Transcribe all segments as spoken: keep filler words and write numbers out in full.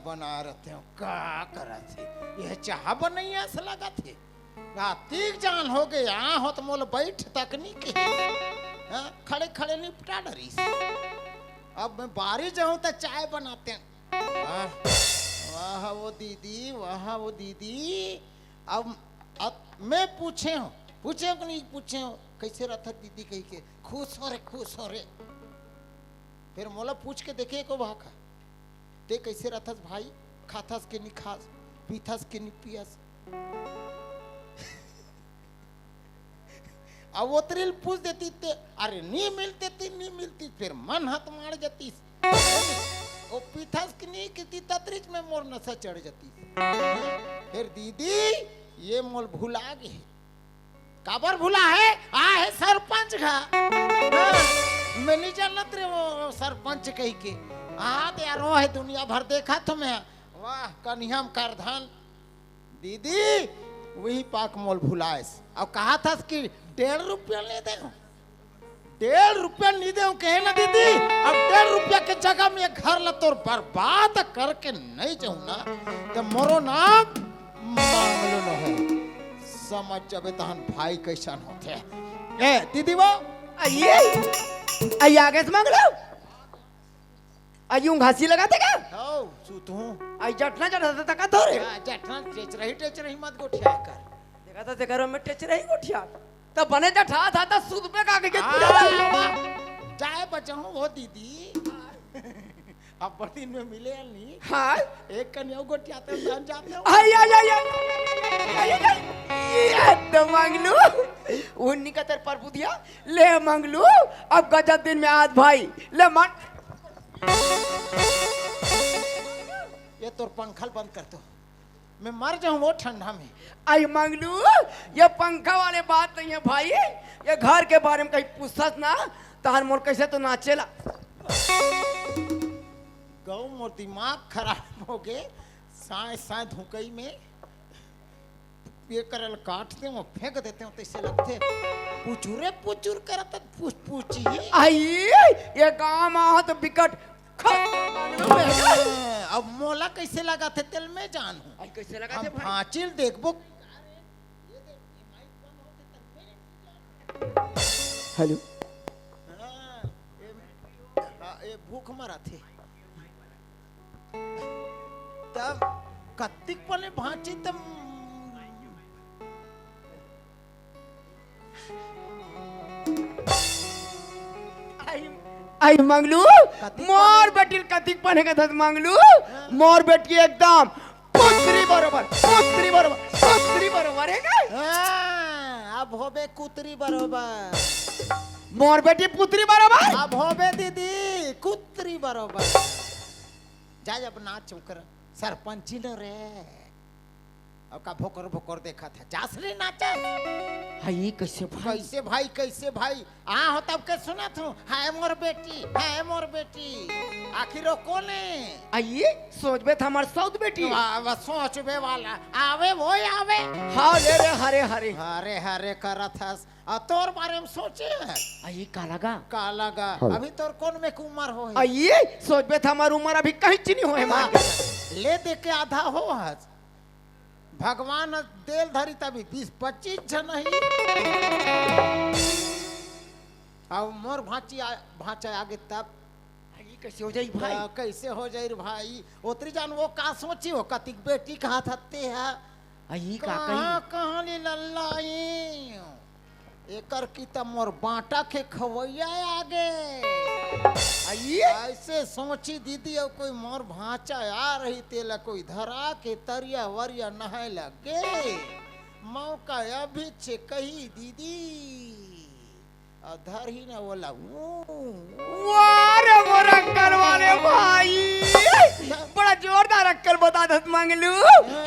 बना रहते हो, का करत हे? ये चाह बनैया से लगत हे। अतिक जान हो गया हो त मोला बैठ तक नहीं कहे। हाँ, खड़े खड़े निपटा डरिस। अब मैं बारी जाऊं त चाय बनाते हैं। वाह, वाह वो दीदी, वाह वो दीदी। अब, अब मैं पूछे हूँ, पूछे हूँ कि नहीं पूछे हूँ, कैसे रहत दीदी कही के, खुश हो रे, खुश हो रे। फिर मोला पूछ के देखे एको भाखा, ते कैसे रहथस भाई, खाथस के नहीं खास, पीथस के नहीं पियस? अब ओतरी ल पूछ देती ते, अरे नी मिलते ती, नी मिलती, फिर मन हत मार जतीस। ओ पीथस कि नी कि ती ततरीच में मोर नशा चढ़ जतीस। फिर दीदी, ये मोल भुला गे। काबर भुला है? आ है सरपंच घर। हाँ, मैं नहीं जानत रे वो सरपंच कही के। हाँ, ते यार, वो है दुनिया भर देखा तो मैं। वाह, कनिहम करधन। दीदी, वही पाक मोल भुलाएस। अब कहा था कि डेढ़ रुपया ले दे। डेढ़ रुपया नहीं दे, कहे ना दीदी, अब डेढ़ रुपया के जगह में ये घर ला तोर बर्बाद करके नहीं जाऊं ना, तो मोरो नाम मांगलू न हो। समझ जबे तहन भाई कैसन होथे। ए, दीदी वो। आइए, आइए आगे से मांगलू। आ यूं घासी लगाथे का? हौ, सुतहूं। आई जटना जटना तका थोरे। हाँ, जटना टेचरही, टेचरही मत गोठिया कर। देखा था, देखा रहो, मैं टेचरही गोठिया। तब बने जठा था, तब सूत पे का के आ, पूजा ला। वाह। जाए बचाऊं वो दीदी। अब बड़ दिन में मिले हल नहीं। हाँ। एक कनिया गोठियाते हो, जान जाते हो। आई, आई, आई, आई। ये तो मांगलू। उन्हीं का तेरे पर बुधिया। ले मांगलू, अब गजब दिन में आज भाई, ले मान। ये तोर पंखल बंद कर दो, मैं मर जाऊं वो ठंडा में। आई मांगलू, ये पंखा वाले बात नहीं है भाई, ये घर के बारे में कहीं पूछस ना, तहन मोर कैसे तो नाचेला। गौ मोर दिमाग खराब हो गे, साय साय धुकई में। ये करल काट दे, वो फेंक देते हो, तैसे लगते। पुचुरे पुचुर करत, पुच-, पुची। आई, ये गांव में हो तो बिकट। अब मोला कैसे लगा थे, तेल में जान हूँ। आई, कैसे लगा हम थे भाई? फांचिल देखबो। हेलो। हाँ, ये, हाँ, ये भूख मरा थे। तब कत्तिक पने भांची तब। आई, आई मंगलू, कत्तिक मोर पने? बेटी ल कत्तिक पने का धत मंगलू, हाँ। मोर बेटी एकदम पुत्री बरोबर, पुत्री बरोबर, पुत्री बरोबर है का? हाँ, अब होबे कुतरी बरोबर। मोर बेटी पुत्री बरोबर। अब होबे दीदी कुतरी बरोबर। जा अब नाच ओकर सरपंची न रे। अब का भोकर भोकर देखा था, जास रे नाचा। हाँ, ये कैसे भाई? कैसे भाई, कैसे भाई? आ हो तब के सुनत हूँ, "हाय मोर बेटी, हाय मोर बेटी।" आखिर वो कौन है? आ, ये सोचबे था हमार सौत बेटी। वाह, वाह, सोचबे वाला। आवे वो आवे। हाँ, ले रे, हरे, हरे। हरे, हरे करत हस। आ, तोर बारे में सोचे है। आ, ये का लगा? का लगा? हाँ। अभी तोर कौन में के उमर हो है? आ, ये सोचबे था हमार उमर अभी कहीं चीनी हो है मार। ले दे के आधा हो हस। भगवान देल धरी तभी बीस पच्चीस झन ही। अब मोर भांची आ, भांचा आगे तब। आ, ये कैसे हो जाई भाई? आ, कैसे हो जाई रे भाई? ओतरी जान वो का सोची हो, कतिक बेटी कहा थत्ते है। आ, ये का कहाँ, कही? कहाँ ले लल्लाई? एकर की त मोर बांटा के खवैया आगे। आ, ये? ऐसे सोची दीदी, अउ कोई मोर भांचा आ रही, तेला कोई धरा के तरिया वरिया नहाए लग गे। मौका अभी छे कही दीदी। अउ धर ही ना बोला, ऊ। वाह रे मोर अक्कल वाले भाई, बड़ा जोरदार अक्कल बता दत मंगलू।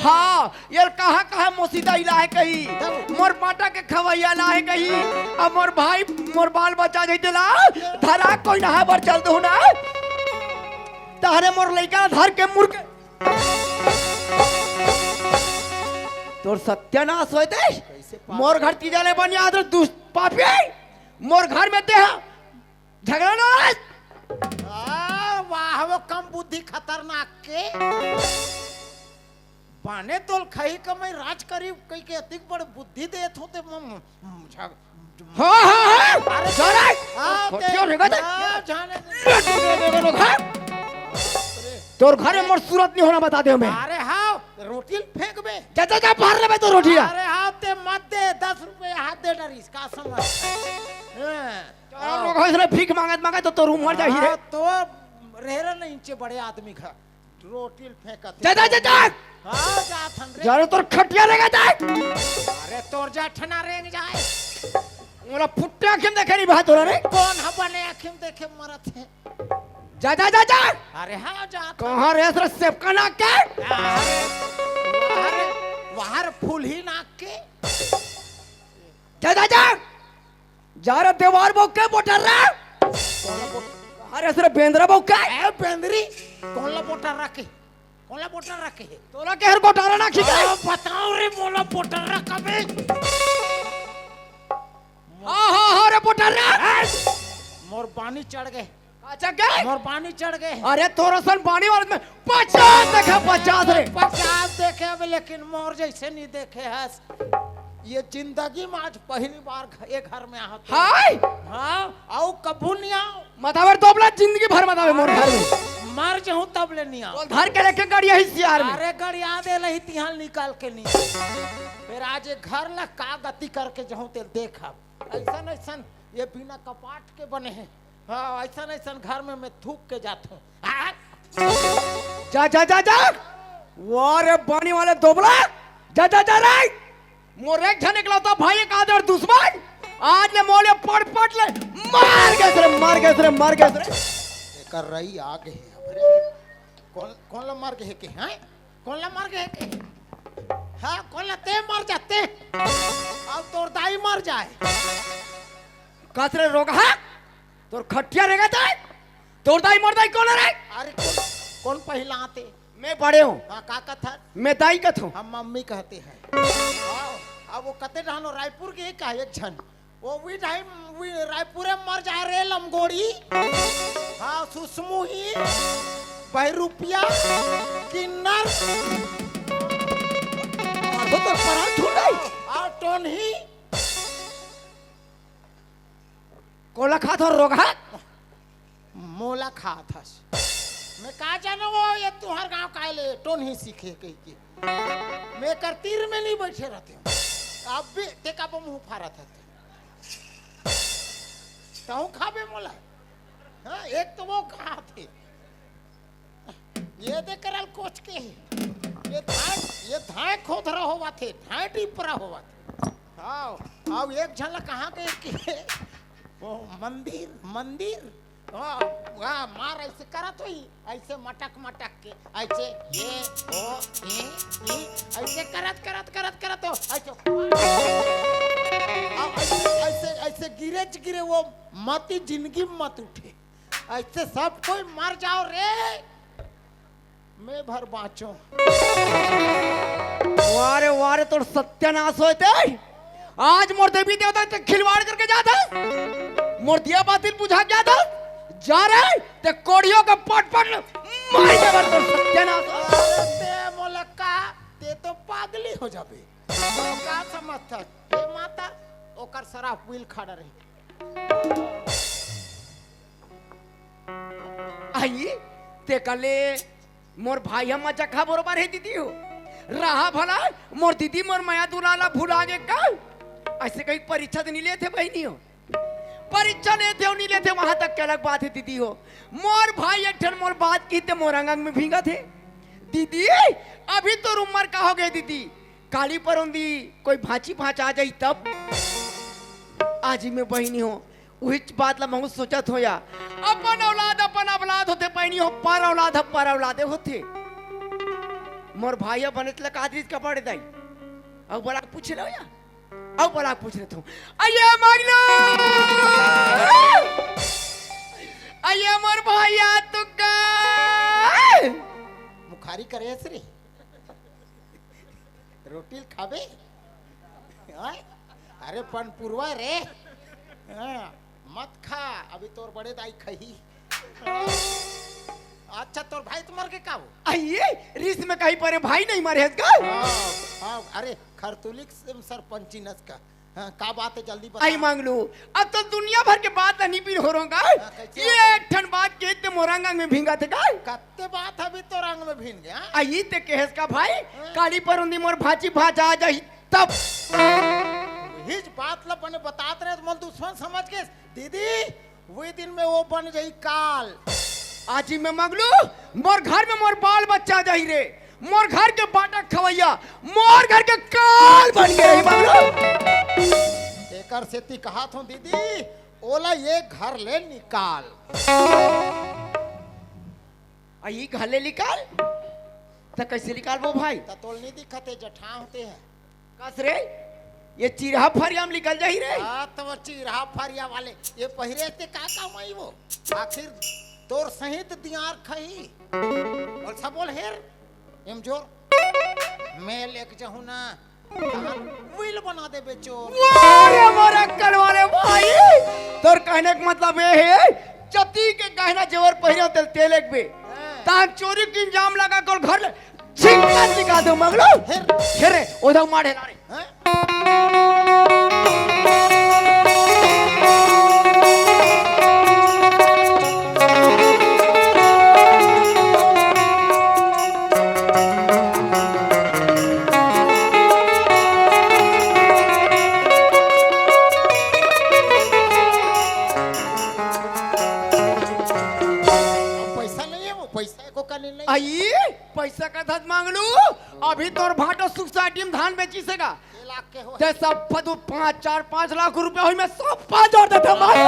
हाँ, ये कहाँ कहाँ मोसीदा इला है कही, मोर बांटा के खवैया ला है कही, अब मोर भाई, मोर बाल बच्चा जैसे ला, धरा कोई नहा बर चल दो ना, तहरे मोर लइका धर के मुर्गे। तोर सत्यानाश होय दे। कैसे पाप? मोर घर तीजा ले बनिया आदर दुष्ट पापी। मोर घर में ते ह झगड़ा ना रहे। आ, वाह, वो कम बुद्धि खतरनाक के। बाने तोल खही कमई राज करी कहिके अतिक बड़ बुद्धि देत हो ते म-, म-, म-, झग-, हाँ, हाँ, हाँ। अरे, जा रे। हाँ, कोठिया ते-, रेगा दे। हाँ, जाने दे। हाँ। तोर घर में मोर सूरत नहीं होना बता दे मैं। अरे हाँ, रोटी ल फेंकबे। जा, जा, जा, बाहर ले भाई तो रोटी है। अरे हाँ, ते मत दे, दस रुपये हाथ दे डरिस, का समझ? हाँ। तोर लोग हो इसलिए भीख मांगत मांगत तो तोर उमर जाही रे। हाँ, तो रेहरा नहीं इंचे बड़े आदमी घर। रोटी ल फेंकत हे। जा, जा, जा, जा। हाँ, जात हन रे। जा रे, तोर खटिया रेंग जाए। अरे, तोर जा ठना रेंग जाए। मोला फुट्टे आँखी में देखे नहीं भाई तोला रे। कोन ह बने आँखी में देखे मरत हे? जा, जा, जा, जा। अरे हाँ, जात हन। कहाँ रे, असरे सेवका नाक के? अरे, वहाँ रे, वहाँ रे फूलही नाक के। जा, जा, जा। जा रे देवार बउके बोटर रे। अरे असरे बेंदरा बउके। ए बेंदरी, कोन ला बोटर रखे? कोन ला बोटर रखे हे? तोला के हर गोटारा ना खींचे। आ, बताओ रे, मोला बोटर रख अबे। हाँ, हाँ, हाँ रे बोटर रे। ए, मोर बानी चढ़ गे। अच्छा, गए? मोर बानी चढ़ गे। अरे, तोर असन बानी वाले में पचास देखे, पचास रे। पचास देखे अब, लेकिन मोर जैसे नहीं देखे हस। ये जिंदगी में आज पहली बार घ-, ये घर में आहत। हाय? हाँ, आओ कभू नहीं आओ। मतावर तो अपना जिंदगी भर मतावे मोर घर में। मर जाऊं तब ले नहीं आओ। बोल, धर के लेके गड़िया ही सियार में। अरे, गड़िया दे लही तिहाल निकाल के नहीं। फिर आज ये घर ला का गति करके जाऊं ते देखब। ऐसन, ऐसन ये बिना कपाट के बने हैं। हाँ, ऐसन, ऐसन घर में मैं थूक के जाता हूँ। हाँ? जा, जा, जा, जा। वाह रे, बानी वाले दोबला। जा, जा, जा रे। मोर एक झन इकलौता भाई, एक आदर दुश्मन। आज ले मोले पट, पट ले। मार के सरे, मार के सरे, मार के सरे। एकर रई आ गए। अरे, कौन, कौन ला मार के है के, हैं? कौन ला मार के है के? हाँ, कौन ला ते मर जाते? अब तोर दाई मर जाए। कस रे रोगहा, तोर खटिया रेंगत हे, तोर दाई मोर दाई कोन रे? अरे कोन, कोन पहिलाते? मैं बड़े हूँ। हाँ, का कथस? मैं दाई कथों। हम मम्मी कहते हैं। हाँ, अब वो कते डहनो रायपुर के का एक झन। वो भी टाइम भी रायपुरे मर जा रे लमगोड़ी। हाँ, सुसमुही, बहरूपिया, किन्नर। तो तोर परान छूट गई। और टोनही। कोला खात हो रोगहा? मोला खात हस। मैं का जानो वो ये तुहर गांव का ले टोनही सीखे कही के। मैं कर तीर में नहीं बैठे रहते हो। अब भी ते का मुंह फारत है। तहूं खाबे मोला। हाँ, एक तो वो खात हे। ये दे करल कोच के हे। ये धाय, ये धाय खोधरा होवत हे, धाय टिपरा होवत हे। हाँ, अब एक झन ला कहाँ के, के वो मंदिर, मंदिर। हाँ, हाँ, मार ऐसे करत होही, ऐसे मटक मटक के, ऐसे ये, ओ, ई, ई, ऐसे करत, करत, करत, करत हो, ऐसे। अब ऐसे, ऐसे, ऐसे गिरे च गिरे, वो मती जिंदगी में मत उठे। ऐसे सब कोई मर जाओ रे, मैं भर बाँचो। वाह रे, वाह रे, तोर सत्यानाश होय ते। आज मोर देवी देवता ते खिलवाड़ करके जात हे। मोर दिया बाती ल बुझा के जात हे। जा रे, ते कोड़ियों के पट पट ल मार के बर तोर सत्यानाश होय। अरे ते मोलक्का, ते तो पागली हो जाबे। का समझथस? हे माता, ओकर सराफ बिल खड़ा रही। आई, ते कले मोर भाई हम जखा बरोबर हे दीदी हो। रहा भला, मोर दीदी मोर मया दुलार ला भुला गे का? ऐसे कहीं परीक्षा तो नहीं लेते बहिनी हो। परीक्षा लेते हो नहीं लेते वहां तक के अलग बात हे दीदी हो। मोर भाई एक ठन मोर बात की ते मोर अंग अंग में भींगत हे। दीदी, अभी तोर उम्र का हो गे दीदी? काली परोंदी कोई भांची भांचा आ जाई तब। आज ही मैं बहिनी हो, उहिच बात ला महूं सोचत हो या। अपन औलाद, अपन औलाद होथे बहिनी हो, पर औलाद ह पर औलादे होथे। मोर भाई ह बनेच लकात रहिस का बड़े दाई। अउ बोला पूछ लो या। अउ बोला पूछ लेथों। अये मांगलो। अये मोर भाई आ तुका। मुखारी करे हस रे। रोटी ल खाबे? हाँ? अरे पनपुरवा रे। हाँ, मत खा, अभी तोर बड़े दाई खही। अच्छा, तोर भाई तो मर के का हो? आइए, रिस में कहीं परे भाई नहीं मरे हस का? हाँ, हाँ, अरे, खरतुलिक से सरपंची नस का। हाँ, का बात है, जल्दी बता। आई मांगलू, अब तो दुनिया भर के बात नहीं पीर हो रहा का? हाँ, कैसे ये हो गए? एक ठन बात के ते मोर अंग में भींगा थे का? कत्ते बात अभी तो रंग में भीन गया, हाँ? आई ते कहेस का भाई, हाँ। काली परुंदी मोर भाची भाचा आ जाही तब। हिज बात ला बने बतात रहे तो मन दुश्मन समझ के, दीदी, वही दिन में वो बन जाही काल। आजी में मंगलू, मोर घर में मोर बाल बच्चा जाही रे, मोर घर के बाटा खवैया, मोर घर के काल बन के रही मंगलू। एकर सेती कहा थो दीदी, ओला ये घर ले निकाल। आ, ई घर ले निकाल? त कैसे निकालबो भाई? त तोल नहीं दिखत है, जठा होते है। कस रे, ये चिरहा फरिया में निकल जाही रे। हाँ, तो वो चिरहा फरिया वाले, ये पहिरे ते का काम आई वो? आखिर तोर सहित दियार खही। बोल सब बोल हेर, एम जोर। मैं लेके जाहूं ना, तहां will बना देबे चोर। वाह रे मोर अक्कल वाले भाई, तोर कहने का मतलब ये है, जती के गहना जेवर पहिरे होते तेल एक बे। हाँ। तहां चोरी के इंजाम लगा कर घर ले छिक्का निकाल दो मगलो। हेर। हेरे, ओदा मार हेला रे। हैं? पैसा नहीं है, वो पैसा को कने नहीं। आई, पैसा का धत मांगलू, अभी तोर भाटो सुख साटी में धान बेची से का? ये लाख के हो। ते सब फदू पाँच, चार, पाँच लाख रुपया होई, मैं सब पाँच जोड़ देता भाई।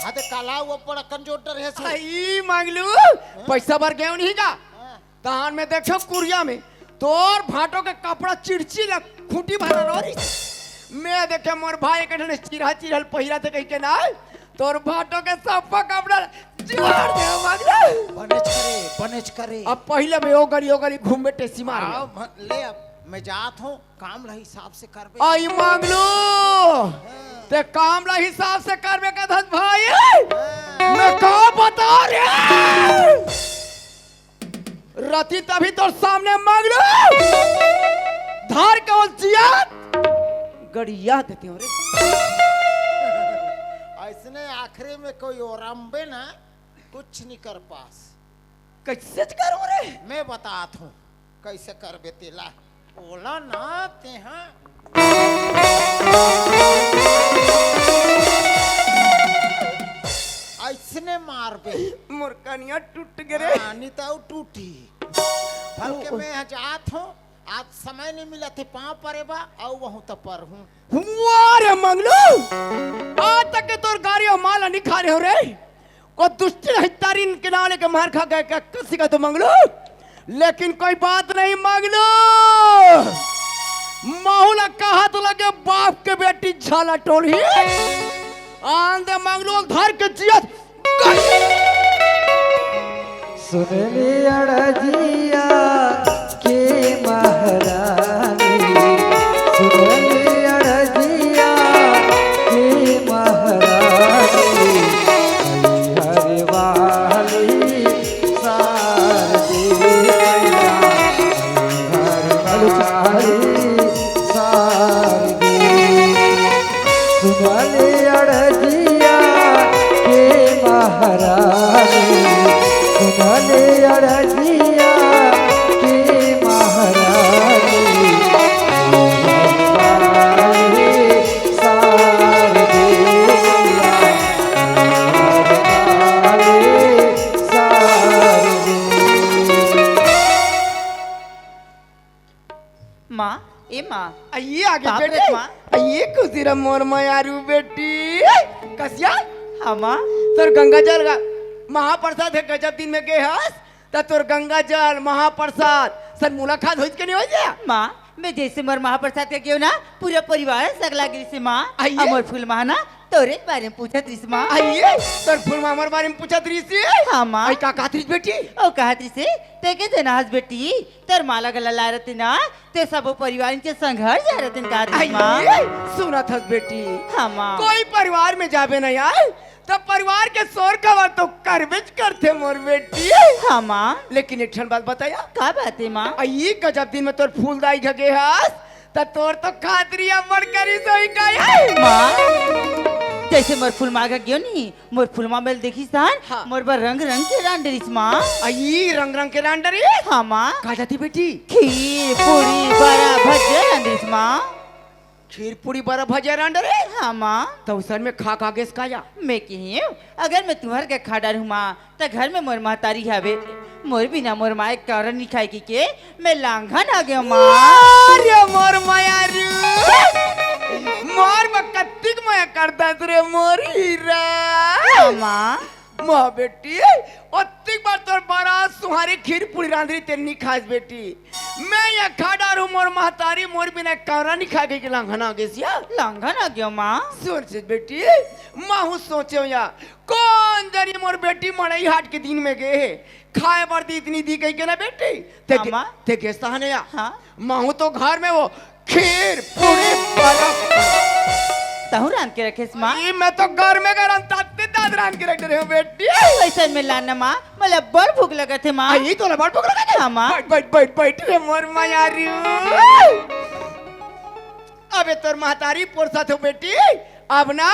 हाँ, ते काला वो बड़ा कमजोर डर है से। आई मांगलू, पैसा बर गयो नहीं का? हाँ। तहान में देखे कुरिया में तोर भाटो के कपड़ा चिड़चिड़ ला खूंटी भरा रही। मैं देखे मोर भाई के ठने चिरहा चिरहल पहिरा थे कहीं के ना, तोर भाटो के सप्पा कपड़ा जोड़ दे मांगलू। बनेच करे, बनेच करे। अब पहले में ओ गली, ओ गली घूम में टेसी मार ले। आओ, म-, ले अब मैं जात हूँ। काम ला हिसाब से करबे। आई मांगलू, ते काम ला हिसाब से करबे का धन भाई? हाँ। मैं का बता रे? रति तभी तोर सामने मांगलू, धार के वो जियात गड़िया देती हूँ रे। ऐसने आखिरी में कोई ओरम्बे ना, कुछ नहीं कर पास। कैसे करूँ रे? मैं बतात हूँ, कैसे करबे तेला। ओला ना तेहा। ऐसने मारबे। मोर कनिया टूट गे रे। हाँ, नहीं तो टूटी। भल के ओ, ओ। मैं यहाँ जात हूँ, आज समय नहीं मिला थे, पाँव परे बा, आऊ वहूँ त पर हूँ। हुआ रे मंगलू, आज तक के तोर गारी और माला नहीं खा रहे हो रे। को दुष्ट हितारिन के नाले के मार खा गए का कसी का तो मंगलू, लेकिन कोई बात नहीं मंगलू। माहौल कहा तो लगे बाप के बेटी झाला टोली। आंदे मंगलू धर के जियत। सुन ले अड़जिया के महारानी, सुन ले अड़जिया के महारानी, हरे वाली शारदे मैया, हरे वाली शारदे। सुन ले अड़जिया के महारानी, सुन ले अड़जिया के महारानी। शारदे मैया, शारदे। माँ, ए माँ। आइए आगे बाप रे बेटे। माँ। आइए खुशी रह मोर मयारू बेटी। कसिया? हाँ माँ। तोर गंगा जल गा-, महाप्रसाद है गजब दिन में गे हस, त तोर गंगा जल महाप्रसाद सर मुलाकात होइस के नहीं होइस या? माँ, मैं जइसे मोर महाप्रसाद के गेंव ना, पूरा परिवार सगला गे रिहिस हे माँ। अइए। अउ मोर फूलमा ना तोरे बारे में पूछत रिहिस माँ। अइए, तोर फूलमा मोर बारे में पूछत रिहिस हे। हाँ माँ। अई का कहत रिहिस बेटी? ओ कहत रिहिस हे, तैं के जना हस बेटी, तोर माँ ला घला लाय रहते ना, ते सबो परिवार के संग हर जाय रहते कहत रिहिस माँ। अइए, सुनत हस बेटी। हाँ माँ। कोई परिवार में जाबे ना यार, त परिवार के सोर खबर तो करबेच करथे मोर बेटी। हाँ माँ। लेकिन एक ठन बात बताया। का बात हे माँ? अई गजब दिन में तोर फूलदाई घगे हस, त तोर तो खातरी अब्बड़ करिस होही का ये? माँ, जइसे मोर फूलमा घगे गेंव नी, मोर फूलमा मेर देखिस तहन, हाँ। मोर बर रंग रंग के रांध डरिस माँ। अई रंग रंग के रांध डरिस? हाँ माँ। का जाति बेटी? खीर, पूरी, बरा, भजिया रांध डरिस माँ। खीर पूरी बरा भजिया रांध डरे? हाँ माँ। त ओइसन में खा खा गेस का या? मैं कहेंव, अगर मैं तुंहर के खा डारहूँ माँ, त घर में मोर महतारी हवे, मोर बिना मोर माँ एक कौरा नइ खाय कहिके मैं लांघन आ गेंव माँ। अरे मोर मयारू, मोर बर कतिक मया करथस रे मोर हीरा। हाँ माँ। माँ बेटी, ओतिक बार तोर बरा सुहारी खीर पूरी रांध रहिस, तैं नइ खास बेटी। मैं या खा डारहूँ, मोर महतारी मोर बिना कौरा नइ खाय कहिके लांघन आ गेस या। लांघन आ गेंव माँ। सुन से बेटी, महूँ सोचेंव या, कोन जनी मोर बेटी मड़ई हाट के दिन में गे हे, खाय बर दीस इतनी दी कहिके ना बेटी। तैं हाँ गे-, माँ। तैं गेस तहन या। हाँ। महूँ तो घर में वो खीर, पूरी, बरा। तहूँ रांध के रखे हस माँ? ई मैं तो घर में गरम ताते तात रांध के रख डरे हँव बेटी। अइसन में लान ना माँ, मोला बड़ भूख लगत हे माँ। अई तोला बड़ भूख लगत हे? हाँ माँ। बइठ, बइठ, बइठ, बइठ रे मोर मयारू। अबे तोर महतारी पोरसत हे बेटी, अब ना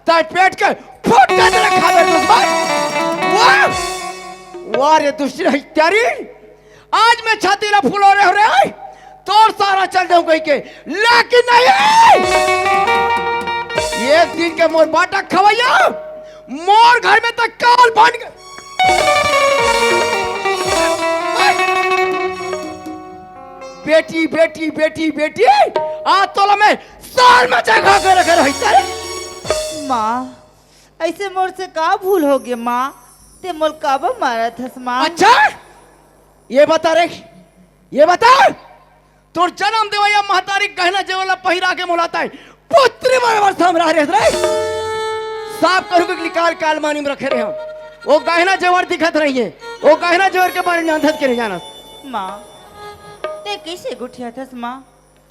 तैं पेट के फुट के तेला खाबे दुश्मन। वाह! वाह रे दुष्ट हत्यारी। आज मैं छाती ला फुलोरे हँव रे, तोर सारा चल देहूँ कहिके, लेकिन नहीं, एक दिन के मोर बाटा खवइया, मोर घर में तक काल बन गे। बेटी, बेटी, बेटी, बेटी, आज तोला मैं साल में जगह के रखे रही तेरे। माँ, अइसे मोर से का भूल होगे माँ? तैं मोला काबर मारत हस माँ? अच्छा, ये बता रे, ये बता, तोर जनम देवइया महतारी गहना जेवर ला पहिरा के मोला तैं पुत्री बने बर समझा रहे रे। साफ कहूँ कि काल काल मानी में रखे रहे हँव। वो गहना जेवर दिखत नहीं हे, वो गहना जेवर के बारे में जानत हस के नहीं जानत? माँ, तैं कइसे गोठियाथस माँ?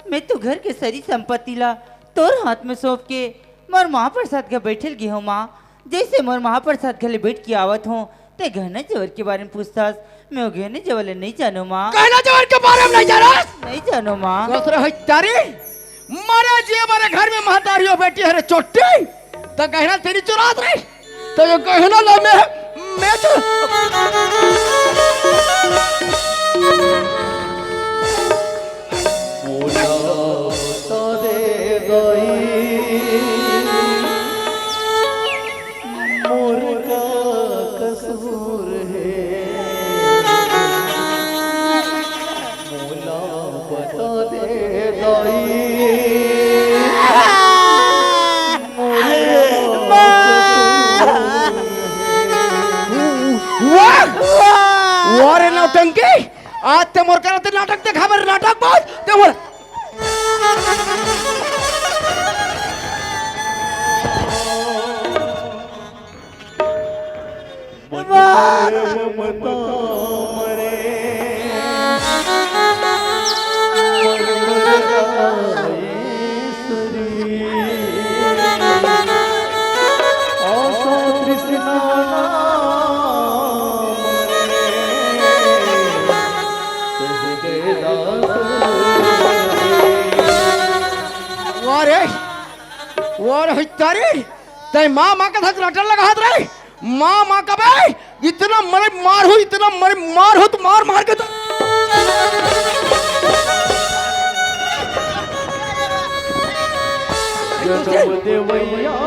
मैं तो घर के सरी संपत्ति ला तोर हाथ में सौंप के मोर महाप्रसाद घर बइठे ल गे हँव माँ। जइसे मोर महाप्रसाद घर ले बइठ के आवत हँव, तैं गहना जेवर के बारे में पूछथस, मैं वो गहना जेवर ला नइ जानँव माँ। गहना जेवर के बारे में नइ जानस? नइ जानँव माँ। ससुर हत्यारी, मरे जिए मरे घर में महतारी हो बेटी हरे चोट्टी, त गहना तेरी चुरात रही। त ये गहना ला मैं, मैं चुरा मोला बता दे दाई, मोर का कसूर हे? मोला बता दे दाई, मोर का कसूर हे? वाह! वाह रे नौटंकी! आज तैं मोर करा ते नाटक देखाबे रे, नाटक बोल, तैं मोर वाह रे, वाह रे, हत्यारी, तैं माँ, माँ के धक रटन लगा हाथ रे। माँ, माँ कबे, इतना मरे मार हो, इतना मरे मार हो, तो मार मार के तो जब देवैया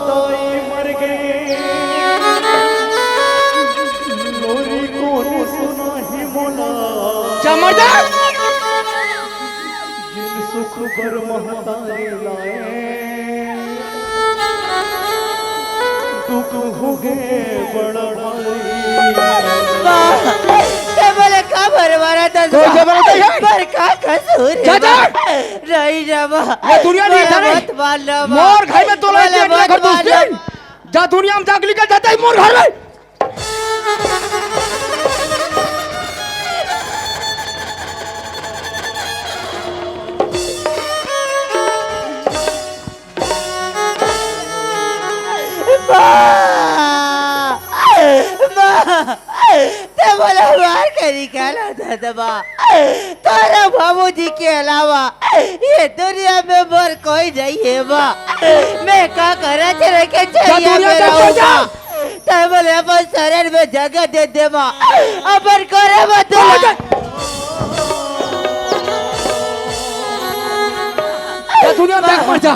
दाई मर गए, लोरी कोन सुनाही मोला। जा मर जा। जिन सुख बर महतारी लाए, दुख होगे बड़ा भारी। वाह, तैं मोला का परवारा दस कोई जबरदस्ती है? पर का कसूर है जा, जा। बा? रही जा बा। ये दुनिया नहीं मोला था नहीं। मत मार ना बा। मोर घर में तोला मोला इतने मत कर मार दोस्त ना। जा दुनिया में जाग निकल जाता है मोर घर में। माँ! माँ! ते मोला मार के निकाला था दबा। तोरा बाबूजी के अलावा ये दुनिया में मोर कोई नहीं है माँ। मैं का करा चले के चाहिए दुनिया मेरा का कोई जा। माँ? ते मोला अपन शरण में जगह दे दे माँ। अपन करे मत बोलो जा। जा दुनिया में मर जा।